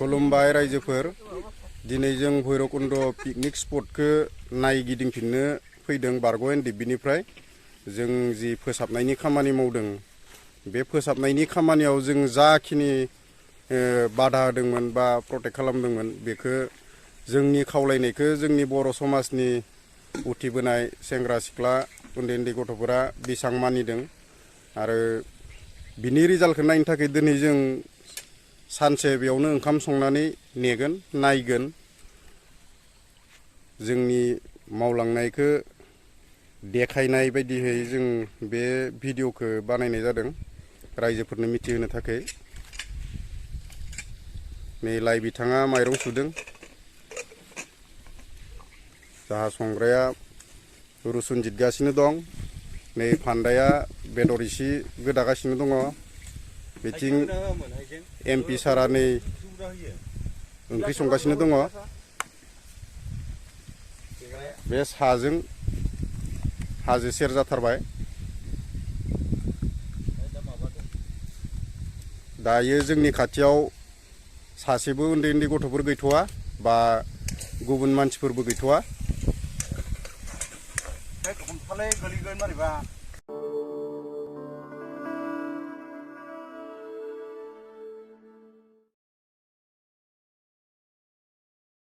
खुलुमबाय रायजोफोर दिनै जों भैरबकुंड पिकनिक स्पटखौ नायगिदिंफिननो फैदों बारग' एनडिएफबिनिफ्राय जों जि फोसाबनायनि खामानि मावदों बे फोसाबनायनि खामानियाव जों जाखिनि बाधा होदोंमोन बा प्रटेक्ट खालामदोंमोन बेखौ जोंनि खावलायनायखौ जोंनि बर' समाजनि उथिबोनाय सेंग्रा सिख्ला उन्दै उन्दै गथ'फोरा बेसां मानिदों आरो बिनि रिजाल्टखौ नायनो थाखाय दिनै जों सानसे बेयावनो ओंखाम संनानै नेगोन नायगोन जोंनि मावलांनायखौ देखायनाय बायदियै जों बे भिडिअखौ बानायनाय जादों रायजोफोरनो मिथिहोनो थाखाय नै लाइ बिथाङा माइरं सुदों जाहा संग्राया रुसुन जितगासिनो दं नै फान्दाया बेदर इसे गोदागासिनो दङ बिथिं एमपि सारा नै ओंख्रि संगासिनो दङ बे साजों हाजो सेर जाथारबाय दायो जोंनि खाथियाव सासेबो उन्दै उन्दै गथ'फोर गैथ'वा बा गुबुन मानसिफोरबो गैथ'वा